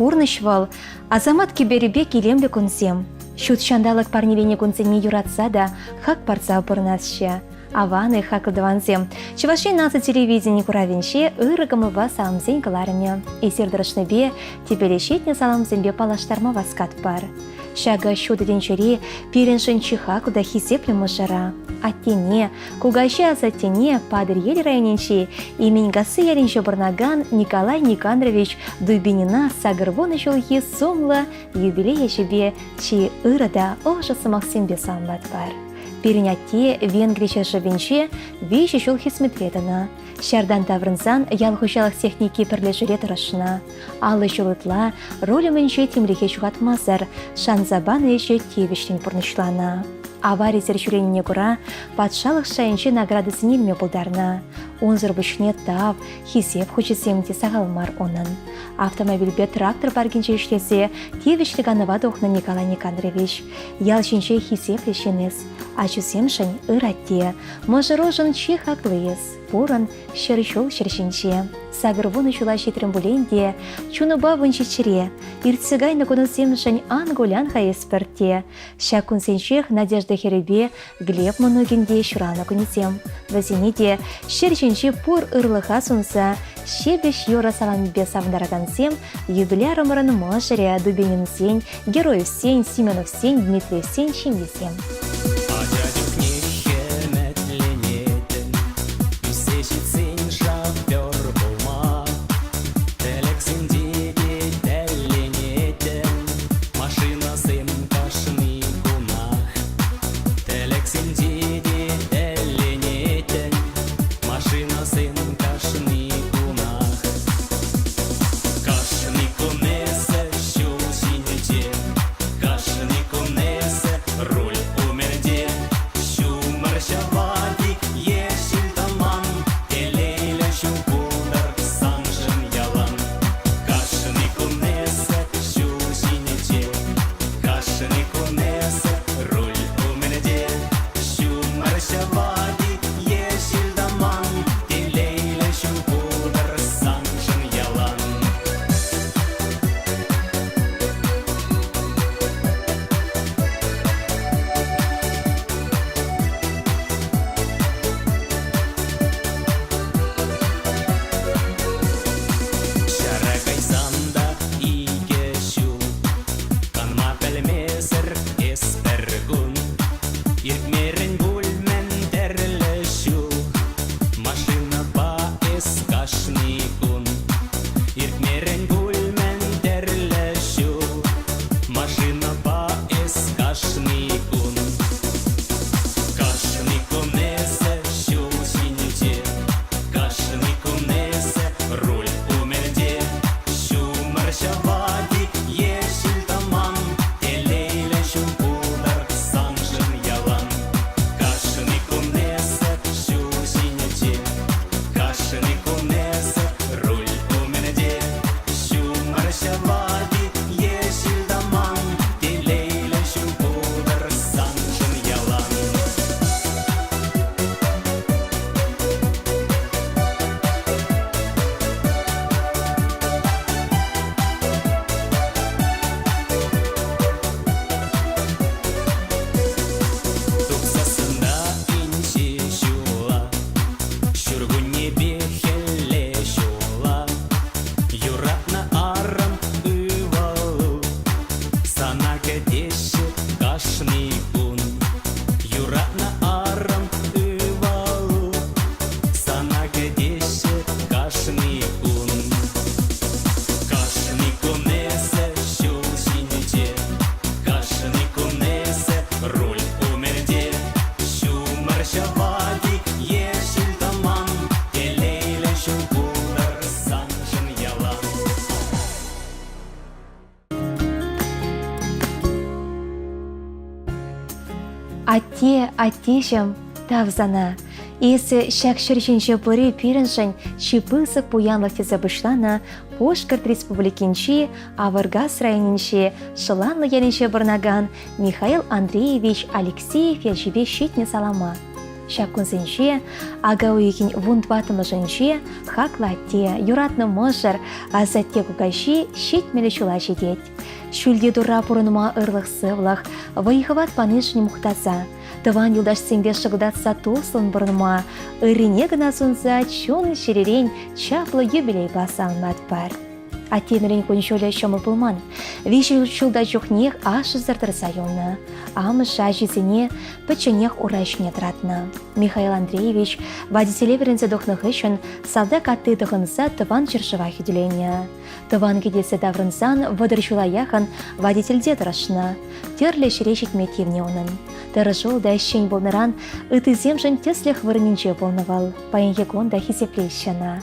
Пурнӑҫ вӑл асамат кӗперӗ пек илемлӗ кунсем. Ҫут ҫанталӑк парнеленӗ кунсене юратса та хак парса пурӑнасчӗ. Аван-и, хаклӑ тӑвансем! Чӑваш Ен наци телевидени куравӗнче ырӑ кӑмӑлпа саламсен кӑларӑмӗ. Эсир тӑрӑшнипе тӗпеле ҫитнӗ саламсемпе паллаштарма васкатпӑр. Ҫакӑ ҫутӑ тӗнчери пирӗншӗн чи хаклӑ та хисеплӗ мӑшӑра, аттене, кукаҫи асаттене Патӑрьел районӗнчи Именкасси ялӗнче пурӑнакан Николай Никандрович Дубинина 80 ҫулхи сумлӑ юбилей ячӗпе чи ырӑ та ӑшӑ сӑмахсемпе саламлатпӑр. Пирӗн атте Венгри ҫӗршывӗнче виҫӗ ҫул хӗсметре тӑнӑ. Ҫартан таврӑнсан ял хуҫалӑх техники пӗрлешӳре тӑрӑшнӑ. 50 ҫул ытла руль умӗнче тимлӗхе ҫухатмасӑр шанса панӑ ӗҫе тивӗҫлӗн пурнӑҫланӑ. Аварисӗр ҫӳренине кура патшалӑх шайӗнчи наградӑсене илме пултарнӑ. Унсӑр пуҫне тав, хисеп хучӗсем те сахал мар унӑн. Автомобильпе трактор паркӗнче ӗҫлесе тивӗҫлӗ канӑва тухнӑ Николай Никандрович. Ял ҫинче хисеплӗ ҫын эс, ачусемшӗн ыр атте, мӑшӑрушӑн чи хакли эс, пурӑн 100 ҫул 100 ҫинче. 80 ҫула ҫитрӗм пулин те, чунупа вунҫиччӗре, иртсе кайнӑ кунусемшӗн ан кулян-ха эс пӗртте. Ҫак кунсенчех Надежда хӗрӗпе Глеб мӑнукӗн те ҫуралнӑ кунӗсем. Вӗсене те ҫӗр ҫинчи пур ырлӑха сунса ҫепӗҫ юрӑ саламӗпе савӑнтаракансем юбилярӑмӑрӑн мӑшӑрӗ Дубининсен, Героевсен, Семеновсен, Дмитриевсен ҫемйисем. Ача чухне хӗмӗтленетӗн, ӳссе ҫитсен шофер пулма. Тӗлӗксенче те тӗлленетӗн, машинӑсем кашни кунах. Тӗлӗксенче те тӗлленетӗн, машинӑсем кашни кунах. Кашни кун эсӗ ҫул ҫинче, кашни кун эсӗ руль умӗнче. Ҫумӑр ҫӑвать-и е ҫил-тӑман, телейлӗ ҫул пултӑр саншӑн ялан. Кашни кун эсӗ ҫул ҫинче, кашни кун эсӗ руль умӗнче. Ҫумӑр ҫӑвать-и е ҫил-тӑман, телейлӗ ҫул пултӑр саншӑн ялан. Ҫара кайсан та икӗ ҫул канма пӗлмесӗр эс пӗр кун иртмерӗн пуль мӗн тӗрлӗ ҫул машинӑпа эс кашни кун иртмерӗн пуль мӗн тӗрлӗ ҫул машинӑпа эс кашни кун кашни кун эсӗ ҫул ҫинче кашни кун эсӗ руль умӗнче ҫумӑр ҫӑвать-и е ҫил-тӑман телейлӗ ҫул пултӑр саншӑн ялан кашни кун эсӗ ҫул ҫинче кашни кун эсӗ руль умӗнче ҫумӑр ҫӑвать-и е ҫил-тӑман телейлӗ ҫул пултӑр саншӑн ялан. Тухсассӑн та инҫе ҫула, ҫуркуннепе хӗлле ҫула, юратнӑ арӑм ывӑлу сана кӗтеҫҫӗ кашни кун. Юратнӑ арӑм ывӑлу сана кӗтеҫҫӗ кашни кун. Кашни кун эсӗ ҫул ҫинче, кашни кун эсӗ руль умӗнче. Ҫумӑр ҫӑвать-и е ҫил-тӑман, телейлӗ ҫул пултӑр саншӑн ялан. Атте, аттеҫӗм, тав сана. Эсӗ ҫак ҫӗр ҫинче пури пирӗншӗн чи пысӑк пуянлӑх тесе пуҫланӑ Пушкӑрт Республикинчи Авӑркас районӗнчи Шӑланлӑ ялӗнче пурӑнакан Михаил Андреевич Алексеев ячӗпе ҫитнӗ салама. Ҫак кунсенче, ака уйӑхӗн 14-мӗшӗнче, хаклӑ атте, юратнӑ мӑшӑр, асатте-кукаҫи 70 ҫула ҫитет. Ҫӳлти Турра пурӑнма ырлӑх-сывлӑх, вӑй-хӑват панишӗн мухтаса, тӑван юлташсемпе шӑкӑлтатса туслӑн пурӑнма, ыррине кӑна сунса чун-чӗререн чаплӑ юбилейпа саламлатпӑр. Аттемӗрӗн кун-ҫулӗ ҫӑмӑл пулман. Виҫӗ ҫулта чухнех ашшӗсӗр тӑрса юлнӑ. Амӑшӗ ачисене пӗчченех ура ҫине тӑратнӑ. Михаил Андреевич водителе вӗренсе тухнӑ хыҫҫӑн салтак атти тӑхӑнса тӑван ҫӗршыва хӳтӗленӗ. Тӑван кӗтесе таврӑнсан 30 ҫула яхӑн водительте тӑрӑшнӑ. Тӗрлӗ ҫӗре ҫитме тивнӗ унӑн. Тӑрӑшуллӑ та ӗҫчен пулнӑран ыттисемшӗн тӗслӗх вырӑнӗнче пулнӑ вӑл. Паянхи кун та хисеплеҫҫӗ ӑна.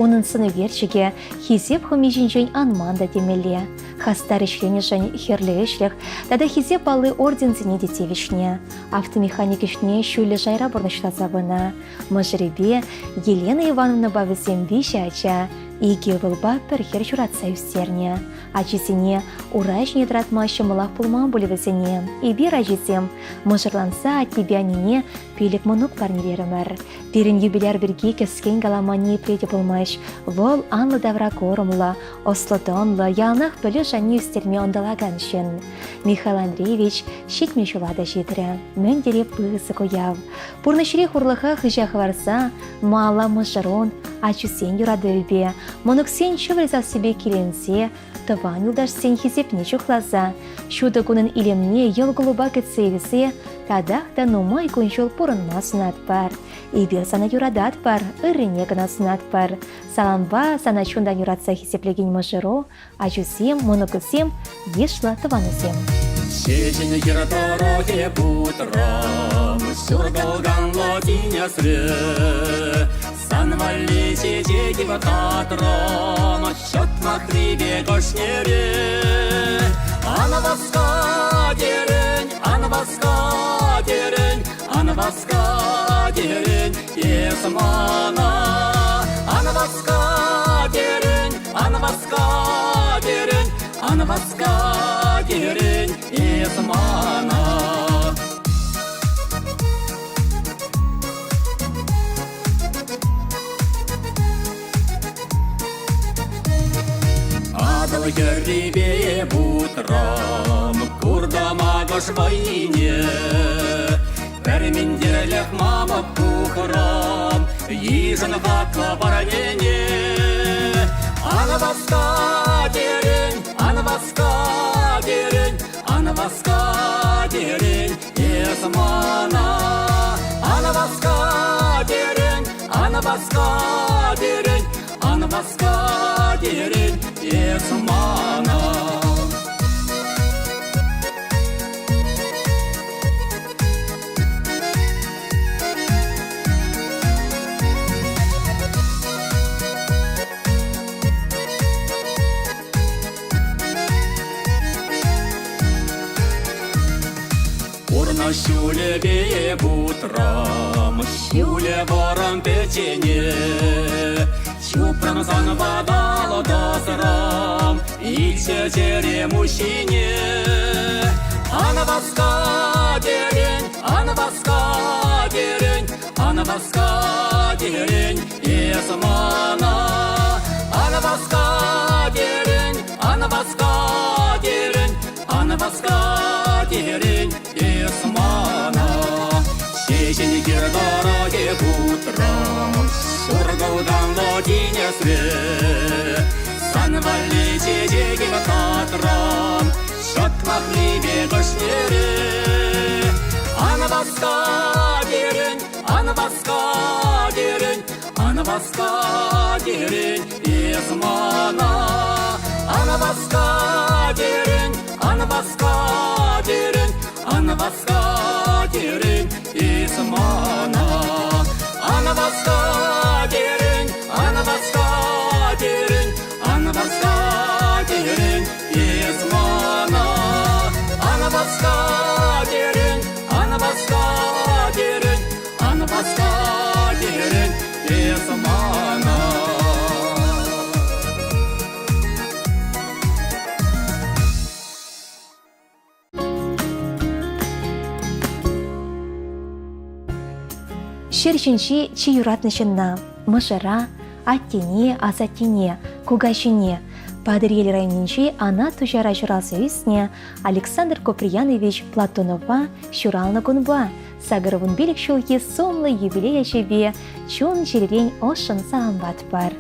Унӑн сӑнӳкерчӗкӗ Хисеп хӑми ҫинчен анман та темелле. Хастар ӗҫленӗшӗн хӗрлӗ ӗҫлӗх тата Хисеп палли орденсене те тивӗҫнӗ. Автомеханик ӗҫне ҫӳллӗ шайра пурнӑҫласа пынӑ. Мӑшӑрӗпе Елена Ивановнӑпа вӗсем виҫӗ ача, икӗ ывӑлпа пӗр хӗр ҫуратса ӳстернӗ. Ачисене ура ҫине тӑратма ҫӑмӑлах пулман пулӗ вӗсене. Эпир, ачисем, мӑшӑрланса аттепе аннене пилӗк мӑнук парнелерӗмӗр. Пирӗн юбиляр пирки кӗскен калама ниепле те пулмасть. Вӑл анлӑ тавра курӑмлӑ, ӑслӑ-тӑнлӑ, яланах пӗлӳ шайне ӳстерме ӑнтӑлакан ҫын. Михаил Андреевич 70 ҫула та ҫитрӗ. Мӗн тери пысӑк уяв! Пурнӑҫри хурлӑха хыҫа хӑварса малалла мӑшӑрун, ачусен юратӑвӗпе, мӑнуксен ҫӑвӑр сассипе киленсе тӑван юлташсен хисепне чухласа, ҫутӑ кунӑн илемне йӑл кулӑпа кӗтсе илсе татах та нумай кун-ҫул пурӑнма сунатпӑр. Эпир сана юрататпӑр, ыррине кӑна сунатпӑр. Салампа сана чунтан юратса хисеплекен мӑшӑру, ачусем, мӑнукусем, йышлӑ тӑванусем. Ҫеҫен хӗр тӑрӑхӗ путрӑм, ҫуртӑлканлӑ тинӗсре. Сан валли чечек татрӑм, ҫӑтмахри пек ӑшнере. Ан васка терӗн, ан васка терӗн, ан васка терӗн, эс мана. Ан васка терӗн, ан васка терӗн, ан васка терӗн, эс мана. Атӑл хӗррипе путрӑм, куртӑм акӑш вӑйне. Пӗр минтерлӗх мамӑк пухрӑм, йышӑн хаклӑ парнене. Ан васка терӗн, ан васка терӗн, ан васка терӗн, Эс мана ан васка терӗн, ан васка терӗн, ан васка терӗн, эс мана. Пурнӑҫ ҫулӗпе путрӑм, ҫулӗ вӑрӑм пӗччене. Чупрӑм санпа тӑсрӑм, илчӗ чӗрем уҫҫине. Ан васка терӗн, ан васка терӗн, ан васка терӗн, эс мана. Ан васка терӗн, ан васка терӗн, ан васка терӗн, эс мана. Ҫеҫен хир тӑрӑхӗ путрӑм, шуркӑлтанлӑ тинӗсре. Сан валли чечекӗм татрӑм, ҫӑтмахлипе кӑшнере. Ан васка терӗн, ан васка терӗн, ан васка терӗн, эс мана. Ан васка терӗн, ан васка терӗн, ан васка терӗн, эс мана. Ан васка терӗн, ан васка терӗн, ан васка терӗн, эс мана. Ан васка терӗн, ан васка терӗн, ан васка терӗн, эс мана. Ҫӗр ҫинчи чи юратнӑ ҫынна, мӑшӑра, аттене, асаттене, кукаҫине, Патӑрьел районӗнчи Анат Туҫара ҫуралса ӳснӗ Александр Куприянович Платонова ҫуралнӑ кунпа 85 ҫулхи сумлӑ юбилей ячӗпе чун-чӗререн ӑшшӑн саламлатпӑр.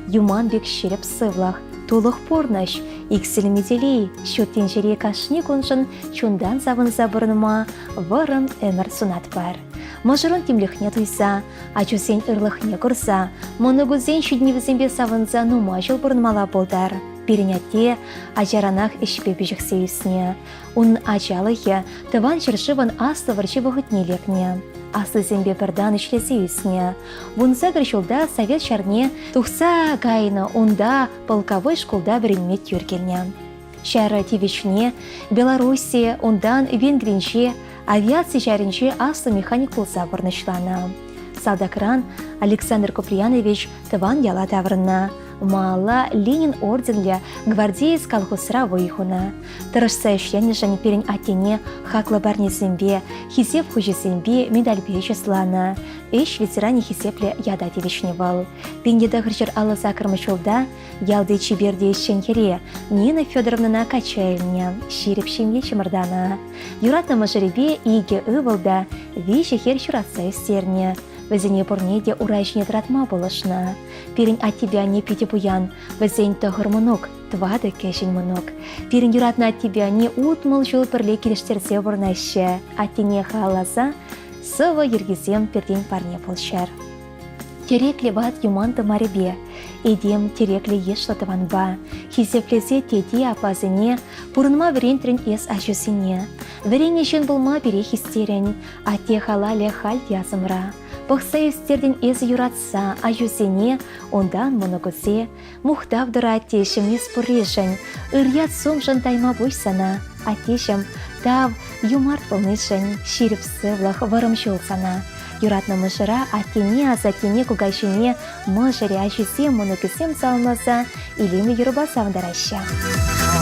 Юман пек ҫирӗп сывлӑх, тулӑх пурнӑҫ, иксӗлми телей, ҫут тӗнчере кашни куншӑн чунтан савӑнса пурӑнма вӑрӑм ӗмӗр сунатпӑр. Мӑшӑрӑн тимлӗхне туйса, ачусен ырлӑхне курса, мӑнукусен ҫитӗнӗвӗсемпе савӑнса нумай ҫул пурӑнмалла пултӑр. Пирӗн атте ачаранах ӗҫпе пиҫӗхсе ӳснӗ. Ун ачалӑхӗ Тӑван ҫӗршывӑн Аслӑ вӑрҫи вӑхӑтне лекнӗ. Аслисемпе пӗртан ӗҫлесе ӳснӗ. 18 ҫулта Совет ҫарне тухса кайнӑ, унта полковой шкулта вӗренме тӳр килнӗ. Ҫар тивӗҫне Белорусси, унтан Венгринче авиаци ҫарӗнче аслӑ механик пулса пурнӑҫланӑ. Салтакран Александр Куприянович тӑван яла таврӑннӑ. Малалла Ленин орденлӗ гвардеец колхозра вӑй хунӑ. Тӑрӑшса ӗҫленӗшӗн пирӗн аттене хаклӑ парнесемпе, хисеп хучӗсемпе, медальпе чысланӑ. Ӗҫ ветеранӗ хисеплӗ ята тивӗҫнӗ вӑл. 1958 ҫулта ялти чиперте ӗҫчен хӗре Нина Федоровнӑна качча илнӗ, ҫирӗп ҫемье чӑмӑртанӑ. Юратнӑ мӑшӑрӗпе икӗ ывӑл та виҫӗ хӗр ҫуратса ӳстернӗ. Вӗсене пурне те ура ҫине тӑратма пулӑшнӑ. Пирӗн аттепе анне питӗ пуян, вӗсен тӑхӑр мӑнук, тӑватӑ кӗҫӗн мӑнук. Пирӗн юратнӑ аттепе анне 60 ҫул пӗрле килӗштерсе пурӑнаҫҫӗ. Аттене халалласа сӑвӑ йӗркисем пиртен парне пулччӑр. Тӗреклӗ ват юман тымарӗпе, этем тӗреклӗ йышлӑ тӑванпа, хисеплесе тете аппасене пурӑнма вӗрентрӗн эс аҫусене. Вӗреннӗ ҫын пулма пире хистерӗн, атте халалӗ халь те асӑмра. Пӑхса ӳстертӗн эсӗ юратса аҫусене, унтан мӑнукуссе. Мухтав тӑрать аттеҫӗм эс пурришӗн, ыр ят-сумшӑн тайма пуҫ сана, аттеҫӗм, тав, юмарт пулнишӗн, ҫирӗп сывлӑх, вӑрӑм ҫул сана. Юратнӑ мӑшӑра, аттене, асаттене, кукаҫине, мӑшӑрӗ, ачисем, мӑнукӗсем саламласа илемлӗ юрӑпа савӑнтараҫҫӗ.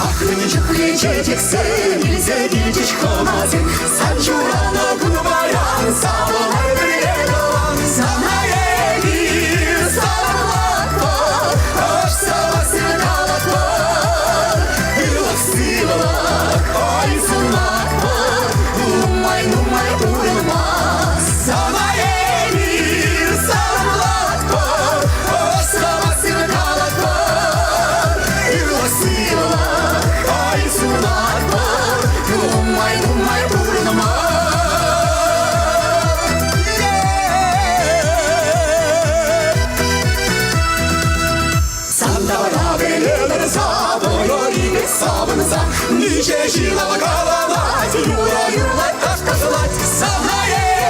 Ах, мӗн чухлӗ чечексем илсе килчӗҫ хӑнасем, сан ҫуралнӑ кун паян савӑнар пӗрле тӑван. Сана эпир саламлатпӑр, ӑш сӑмахсем калатпӑр, ырлӑх-сывлӑх ой сунатпӑр, нумай-нумай пурӑнма. Сана эпир саламлатпӑр, ӑш сӑмахсем калатпӑр, ырлӑх-сывлӑх ой сунатпӑр, нумай-нумай пурӑнма. Сантара пӗлетӗр савӑнӑр савӑнса, Ниче ҫылав каланать, юра юрлать, таш ташлать. Сана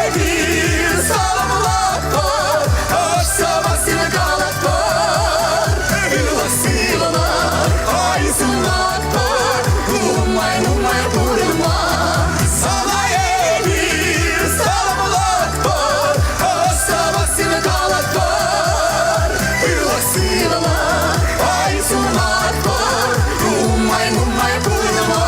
эпир саламлатпӑр, ӑш сӑмахсем калатпӑр. Ырлӑх-сывлӑх ай сунатпӑр, нумай-нумай пурӑнма. Сана эпир саламлатпӑр, ӑш сӑмахсем калатпӑр. Ырлӑх-сывлӑх ай сунатпӑр, нумай-нумай пурӑнма.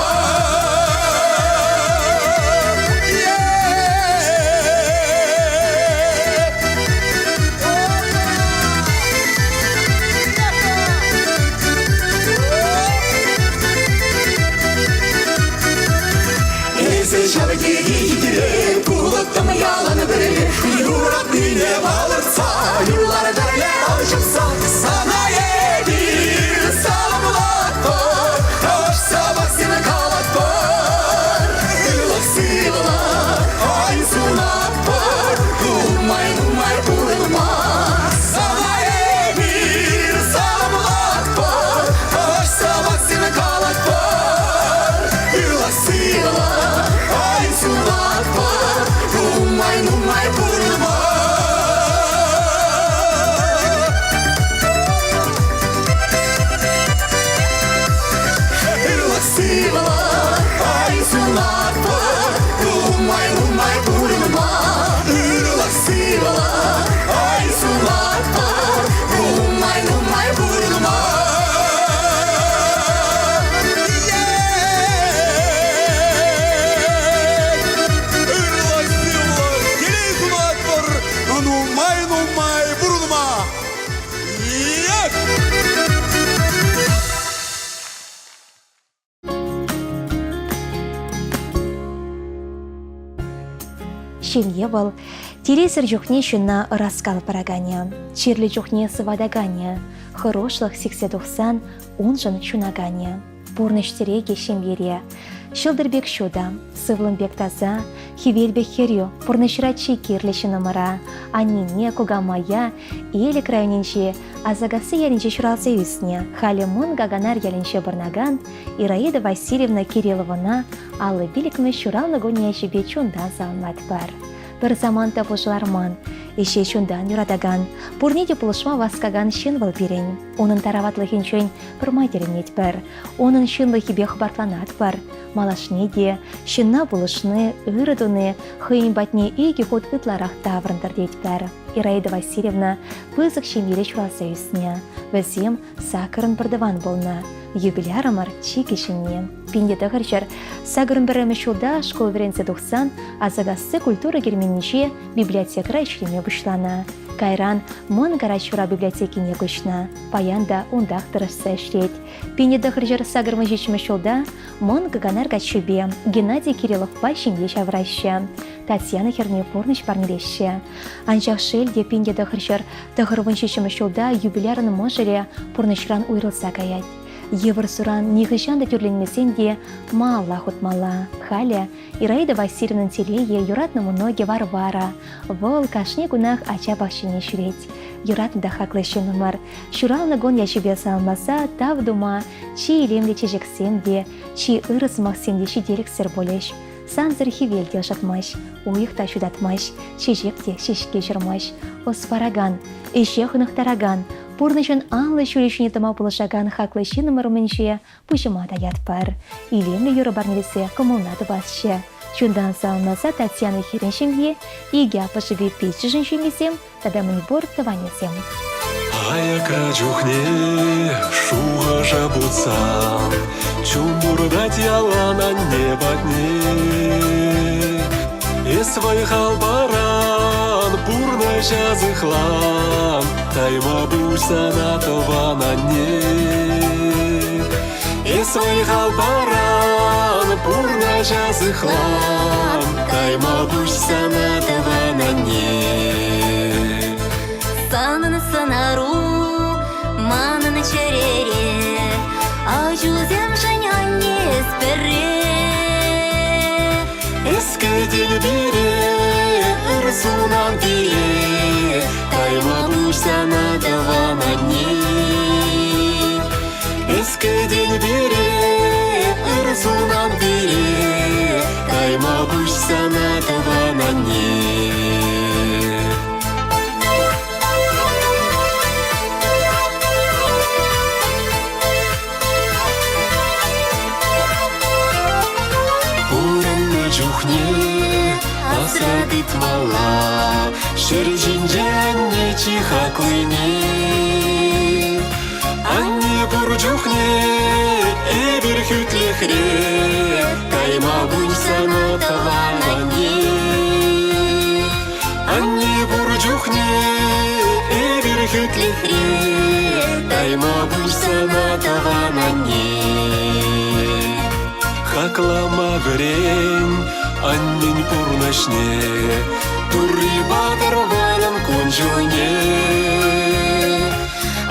Эсӗ ҫав тери хитре, пулӑттӑм ялан пӗрле, юратнине палӑртса, юрлар пӗрле ал ҫупса, сана эпир саламлатпӑр, ӑш сӑмахсем калатпӑр, ырлӑх-сывлӑх ай сунатпӑр, нумай-нумай пурӑнма. Сана эпир саламлатпӑр, ӑш сӑмахсем калатпӑр, ырлӑх-сывлӑх ай сунатпӑр, нумай-нумай пурӑнма. Ырлӑх-сывлӑх ай сунатпӑр, нумай-нумай пурӑнма. Ырлӑх-сывлӑх ай сунатпӑр, нумай-нумай пурӑнма. Ырлӑх-сывлӑх, телей сунатпӑр! Ҫемье вӑл телейсӗр чухне ҫынна ӑраскал параканӗ, чирлӗ чухне сыватаканӗ, хӑрушлӑх сиксе тухсан уншӑн ҫунаканӗ. Пурнӑҫ тӗрекӗ ҫемьере. Ҫӑлтӑр пек ҫутӑ, сывлӑм пек таса, хӗвел пек хӗрӳ, пурнӑҫра чи кирлӗ ҫыннӑмӑра, аннене, кукамая, Элӗк районӗнчи Асакасси ялӗнче ҫуралса ӳснӗ, халӗ Мӑн Каканар ялӗнче пурӑнакан Ираида Васильевна Кирилловӑна 55-мӗш ҫуралнӑ кун ячӗпе чунтан саламлатпӑр. Пӗр самант та пушӑ ларман, ӗҫе чунтан юратакан, пурне те пулӑшма васкакан ҫын вӑл пирӗн. Унӑн тараватлӑхӗнчен пӗрмай тӗлӗнетпӗр, унӑн ҫынлӑхӗпе хӑпартланатпӑр. Малашне те ҫынна пулӑшни, ырӑ туни хӑйӗн патне икӗ хут ытларах таврӑнтӑр тетпӗр. Ираида Васильевна пысӑк ҫемьере ҫуралса ӳснӗ. Вӗсем саккӑрӑн пӗртӑван пулнӑ. Юбилярӑмӑр чи кӗҫӗнни. 1981 ҫулта шкул вӗренсе тухсан Асакасси культура керменӗнче библиотекӑра ӗҫлеме пуҫланӑ. Кайран Мӑн Карачура библиотекине куҫнӑ. Паян та унтах тӑрӑшса ӗҫлет. 1987 ҫулта Мӑн Кӑканар каччипе Геннадий Кирилловпа ҫемье ҫавӑраҫҫӗ. Татьяна хӗрне пурнӑҫ парнелеҫҫӗ. Анчах шел те 1997 ҫулта юбилярӑн мӑшӑрӗ пурнӑҫран уйрӑлса каять. Йывӑр суран нихӑҫан та тӳрленмесен те малалла хутмалла. Халӗ Ираида Васильевнӑн телейӗ юратнӑ мӑнукӗ Варвара. Вӑл кашни кунах ача пахчине ҫӳрет. Юратнӑ та хаклӑ ҫыннӑмӑр. Ҫуралнӑ кун ячӗпе саламласа тав тума чи илемлӗ чечексем те, чи ырӑ сӑмахсем те ҫителӗксӗр пулӗҫ. Сансӑр хӗвел те ӑшӑтмасть, уйӑх та ҫутатмасть, чечек те ҫеҫке ҫурмасть. Ӑс паракан, ӗҫе хӑнӑхтаракан, пурнӑҫӑн анлӑ ҫулӗ ҫине тӑма пулӑшакан хаклӑ ҫыннӑмӑр умӗнче пуҫӑма та ят пар. Илемлӗ юрӑ парнелесе кӑмӑлна тупасчӗ. Чунтан савӑнса Татьяна хӗрӗн ҫемйи, икӗ аппӑшӗпе пиччӗшӗн ҫемйисем тата мӗнпур тӑванӗсем. Аякра чухне шухӑша путсан чун туртать ялан анне патне. Эс вӑй-хал паран, пурнӑҫа сыхлан, тайма пуҫ сана тӑван анне. Эс вӑй-хал паран, пурнӑҫа сыхлан, тайма пуҫ сана тӑван анне. Санӑн сӑнару манӑн чӗрере, ачусемшӗн анне эс пӗрре. Эс кӗтен пире, ыр сунан пире, тайма пуҫ сана тӑван анне. Эс кӗтен пире, ыр сунан пире, тайма пуҫ сана тӑван анне. Пурӑннӑ чухне асра тытмалла ҫӗр ҫинче анне чи хаклине. Анне пур чухне эпир хӳтлӗхре, тайма пуҫ сана тӑван анне. Анне пур чухне эпир хӳтлӗхре, тайма пуҫ сана тӑван анне. Хаклама вӗрен аннен пурнӑҫне, Турри патӑр манӑн кун-ҫулне.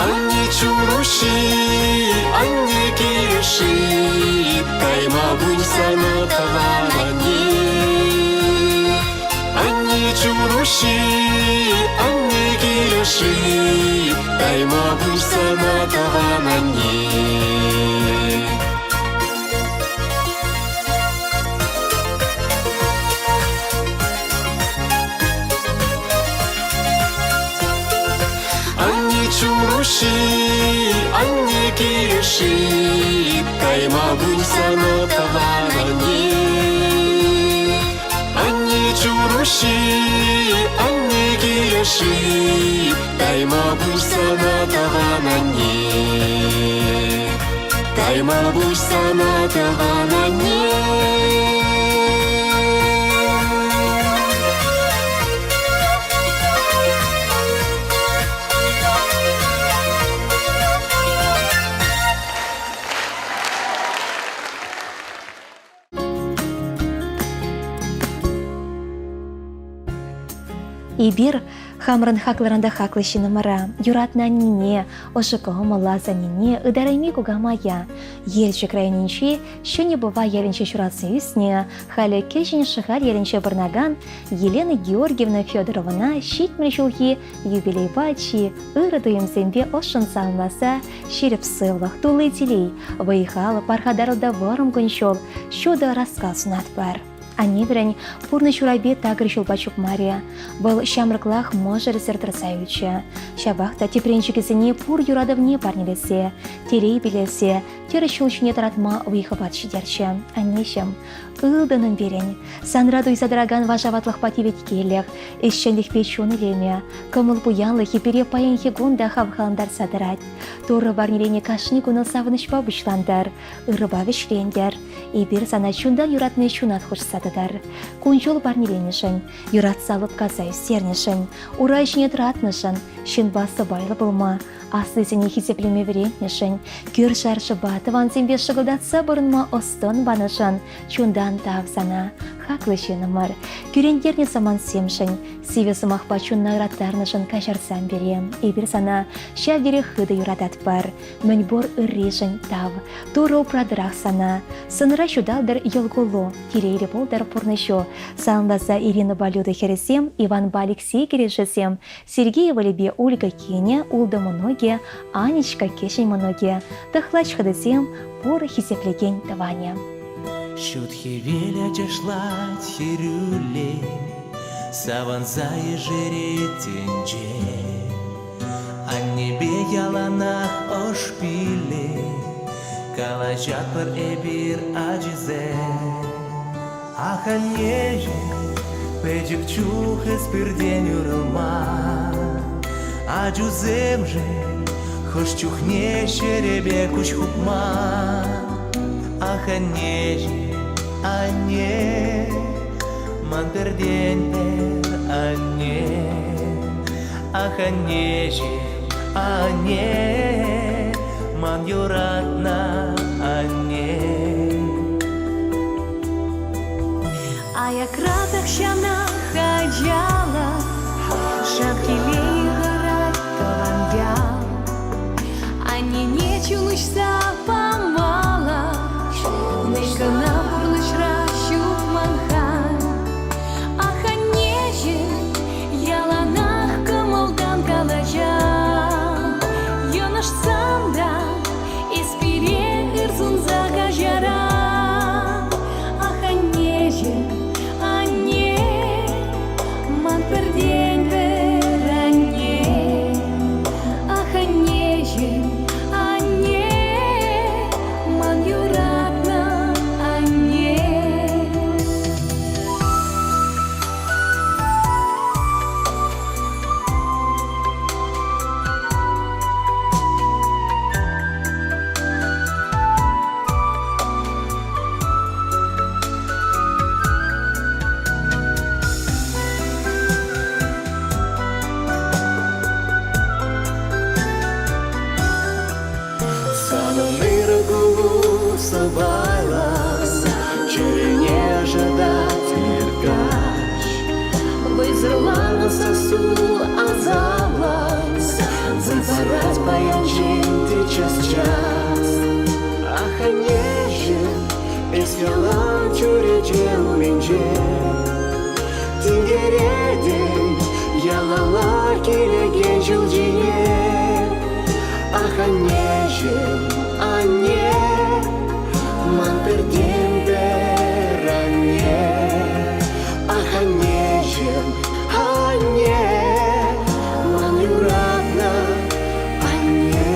Анне чун-уҫҫи, анне килӗши, тайма пуҫ сана тӑван анне. Анне чун-уҫҫи, анне килӗши, тайма пуҫ сана тӑван анне. Анне чун-уҫҫи, анне килӗши, тайма пуҫ сана тӑван анне. Анне чун-уҫҫи, анне килӗши, тайма пуҫ сана тӑван анне. Тайма пуҫ сана тӑван анне. Эпир хамӑрӑн хаклӑран та хаклӑ ҫыннӑмӑра, юратнӑ аннене, ӑшӑ кӑмӑллӑ асаннене, ытарайми кукамая, Елчӗк районӗнчи Ҫӗнӗ Пӑва ялӗнче ҫуралса ӳснӗ, халӗ Кӗҫӗн Шӑхаль ялӗнче пурӑнакан Елена Георгиевна Федоровӑна 70 ҫулхи юбилейпа чи ырӑ туйӑмсемпе ӑшшӑн саламласа ҫирӗп сывлӑх, тулли телей, вӑй-хал, пархатарлӑ та вӑрӑм кун-ҫул, ҫутӑ ӑраскал сунатпӑр. Анне пурнӑҫ урапи такӑр ҫулпа чупмарӗ. Вӑл ҫамрӑклах мӑшӑрсӑр тӑрса юлчӗ. Ҫапах та тӗпренчӗкӗсене пур юратӑвне парнелесе, телей пилесе, тӗрӗс ҫул ҫине тӑратма вӑй-хӑват ҫитерчӗ. Аннеҫӗм, ылтӑнӑм пирӗн, санра туйса тӑракан вашаватлӑхпа теветкеллӗх, ӗҫченлӗхпе чун илемӗ, кӑмӑл пуянлӑхӗ пире паянхи кун та хавхалантарса тӑрать. Турӑ парнеленӗ кашни кунӑн савӑнӑҫпа пуҫлантӑр, ырӑпа вӗҫлентӗр. Эпир сана чунтан юратни ҫунат хушса тӑтӑр. Кун-ҫул парнеленӗшӗн, юратса лӑпкаса ӳстернӗшӗн, ура ҫине тӑратнӑшӑн, ҫынпа сӑпайлӑ пулма, аслисене хисеплеме вӗрентнӗшӗн, кӳршӗ-аршӑпа, тӑвансемпе шӑкӑлтатса пурӑнма ӑс-тӑн панӑшӑн чунтан тав сана, хаклӑ ҫыннӑмӑр. Кӳрентернӗ самантсемшӗн, сивӗ сӑмахпа чунна ыраттарнӑшӑн каҫарсам пире. Эпир сана ҫав тери хытӑ юрататпӑр. Мӗнпур ырришӗн тав. Турӑ упратӑрах сана. Сӑнра ҫуталтӑр йӑл-кулу, телейлӗ пултӑр пурнӑҫу. Саламласа Иринӑпа Люда хӗрӗсем, Иванпа Алексей кӗрешӗсем, Сергей ывӑлӗпе Ольга кинӗ, ултӑ мӑнукӗ, Анечка кӗҫӗн мӑнукӗ, тӑхлач хӑтасем, пур хисеплекен тӑванӗ. Ҫут хӗвел ачашлать хӗрӳлле, Савӑнса ешерет тӗнче. Аннепе яланах ӑш пиллӗ, Калаҫатпӑр эпир ачисем. Ах, аннеҫӗм, пӗчӗк чух эс пиртен уйрӑлман. Ачусемшӗн хӑш чухне ҫӗрӗпе куҫ хупман. Ах, аннеҫӗм, анне, ман пӗртен-пӗр анне. Ах, аннеҫӗм, анне, ман юратнӑ анне. Аякра тахҫанах ачалӑх, Шав телей хӑрать тӑван ял. Аннене чун уҫса памалла, Мӗн кӑна пурнӑҫра ҫук ман халь. Ах, аннеҫӗм, Яланах кӑмӑлтан калаҫан, Йӑнӑшсан та эс пире ыр сунса каҫаран. Ах, аннеҫӗм, анне, ман пӗртен-пӗр анне. Ах, аннеҫӗм, анне, ман юратнӑ анне. Санӑн ырӑ кулу сӑпайлӑ, чӗрене ӑшӑтать ир-каҫ. Вӑйсӑрланнӑ сассу асамлӑ, Выртарать паян ҫын час-час. Ах, аннеҫӗм, эс ялан чӳрече умӗнче. Тинкеретӗн ялалла килекен ҫул ҫине. Ах, аннеҫӗм, анне, ман пӗртен-пӗр анне. Ах, аннеҫӗм, анне, ман юратнӑ анне.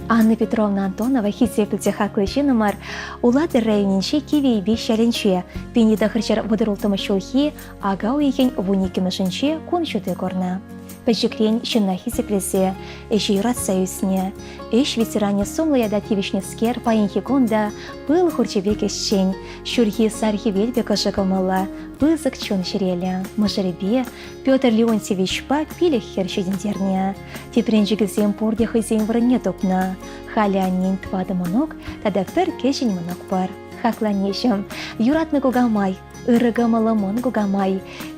Анна Петровна Антонова хисеплӗ те хаклӑ ҫыннӑмӑр Улатӑр районӗнчи Кивӗ Эйпеҫ ялӗнче 1936 ҫулхи ака уйӑхӗн 12-мӗшӗнче кун ҫути курнӑ. Пӗчӗкрен ҫынна хисеплесе, ӗҫе юратса ӳснӗ. Ӗҫ ветеранӗ сумлӑ ята тивӗҫнӗскер паянхи кун та пыл хурчӗ пек ӗҫчен, ҫурхи сар хӗвел пек ӑшӑ кӑмӑллӑ, пысӑк чун-чӗреллӗ. Мӑшӑрӗпе Петр Леонтьевичпа пилӗк хӗр ҫитӗнтернӗ. Тӗпренчӗкӗсем пурте хӑйсен вырӑнне тупнӑ. Халӗ аннен тӑватӑ мӑнук тата пӗр кӗҫӗн мӑнук пур. Хаклӑ аннеҫӗм, юратнӑ кукамай, ырӑ кӑмӑллӑ мӑн кукамай,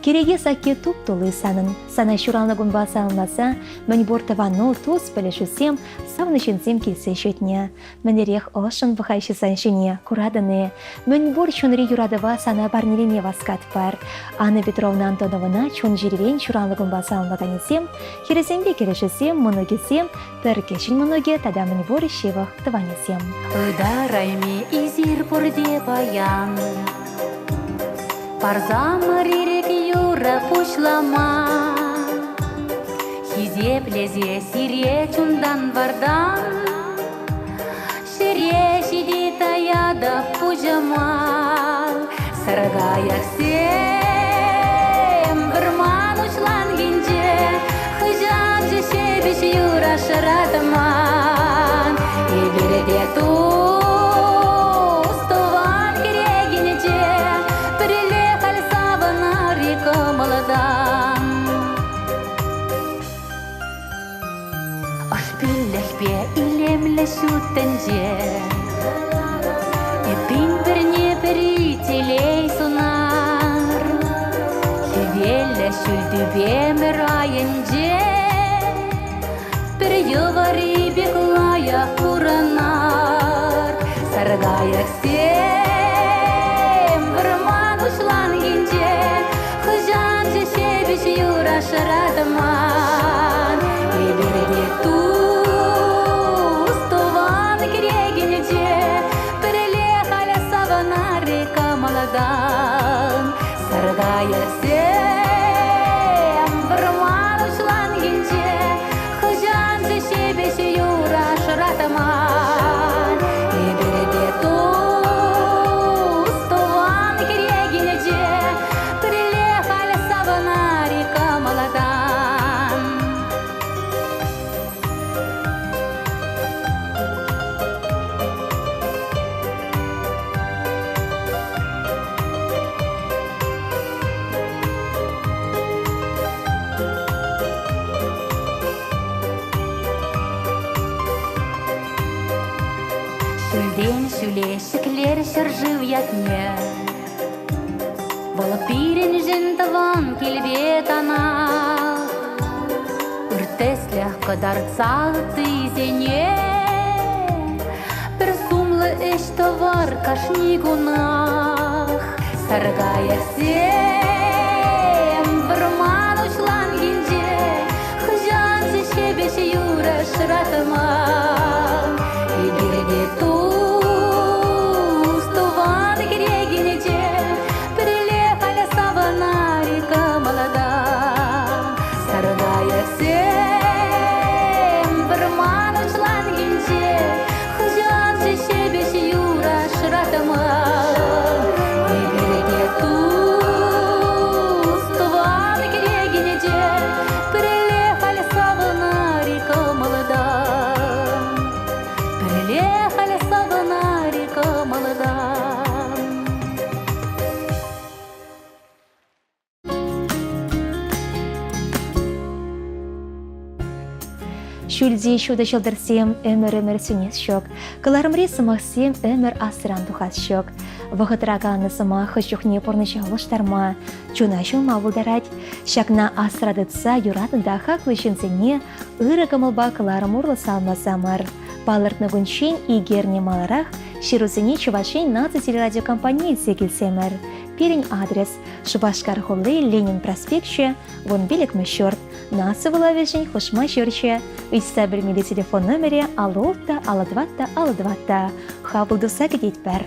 кӗреке сакки туп-тулли санӑн. Сана ҫуралнӑ кунпа саламласа мӗнпур тӑвану, тус-пӗлӗшӳсем, савнӑ ҫынсем килсе ҫитнӗ. Мӗнлерех ӑшшӑн пӑхаҫҫӗ сан ҫине, куратӑн-и? Мӗнпур чунри юратӑва сана парнелеме васкатпӑр. Анна Петровна Антоновӑна чун-чӗререн ҫуралнӑ кунпа саламлаканӗсем, хӗрӗсемпе кӗрешӗсем, мӑнукӗсем, пӗр кӗҫӗн мӑнукӗ тата мӗнпур ҫывӑх тӑванӗсем. Ытарайми эсир пурте паян Парсамӑр ирӗк юрӑ пуҫлама Хисеплесе сире чунтан-вартан Ҫӗре ҫити таятӑп пуҫӑма Саркайӑксем вӑрман уҫланкинче Хӑҫанччӗ ҫепӗҫ юра шӑратман Эпир те тус тӑван кӗрекинче Пӗрле халь савӑнар-и кӑмӑлтан Ӑшпиллӗхпе илемлӗ ҫут тӗнче Эппин пӗрне-пӗри телей сунар. Хӗвеллӗ ҫӳл тӳпемӗр айӗнче Пӗр йӑвари пек лайӑх пурӑнар. Саркайӑксем вӑрман уҫланкинче Хӑҫанччӗ ҫепӗҫ юра шӑратман. Эпир те тус тӑван кӗрекинче Пӗрле халь савӑнар-и кӑмӑлтан. Саркайӑксем вӑрман уҫланкинче Хӑҫанччӗ ҫепӗҫ юра шӑратман. Эпир те тус тӑван кӗрекинче Пӗрле халь савӑнар-и кӑмӑлтан. Ҫӳлтен ҫӳле ҫӗклер ҫӗршыв ятне. Вӑл пирӗншӗн тӑван килпе танах. Ыр тӗслӗх кӑтартса ыттисене пӗр сумлӑ ӗҫ тӑвар кашни кунах. Саркайӑксем вӑрман уҫланкинче хӑҫанччӗ ҫепӗҫ юрӑ шӑратман. Эпир те тус тӑван кӗрекинче пӗрле халь савӑнар-и кӑмӑлтан. Саркайӑксем вӑрман уҫланкинче хӑҫанччӗ ҫепӗҫ юрӑ шӑратман. Эпир те тус тӑван кӗрекинче пӗрле халь савӑнар-и кӑмӑлтан. Пӗрле халь савӑнар-и кӑмӑлтан. Ҫӳлти ҫутӑ ҫӑлтӑрсем ӗмӗр-ӗмӗр сӳнес ҫук. Кӑларӑмри сӑмахсем ӗмӗр асран тухас ҫук. Вӑхӑтра каланӑ сӑмах хӑш чухне пурнӑҫа улӑштарма, чуна ҫулма пултарать. Ҫакна асра тытса юратнӑ та хаклӑ ҫынсене ырӑ кӑмӑлпа кӑларӑм урлӑ саламласамӑр. Палӑртнӑ кунччен ик эрне маларах ҫырусене Чӑваш Ен наци телерадиокомпанийӗ илсе килсемӗр. Пирӗн адрес Шупашкар хули Ленин проспекчӗ, 15-мӗш ҫурт, наци вулавӗшӗн хушма ҫурчӗ. Ыйтса пӗлмелли телефон номерӗ 56 54 54. Хапӑл туса кӗтетпӗр.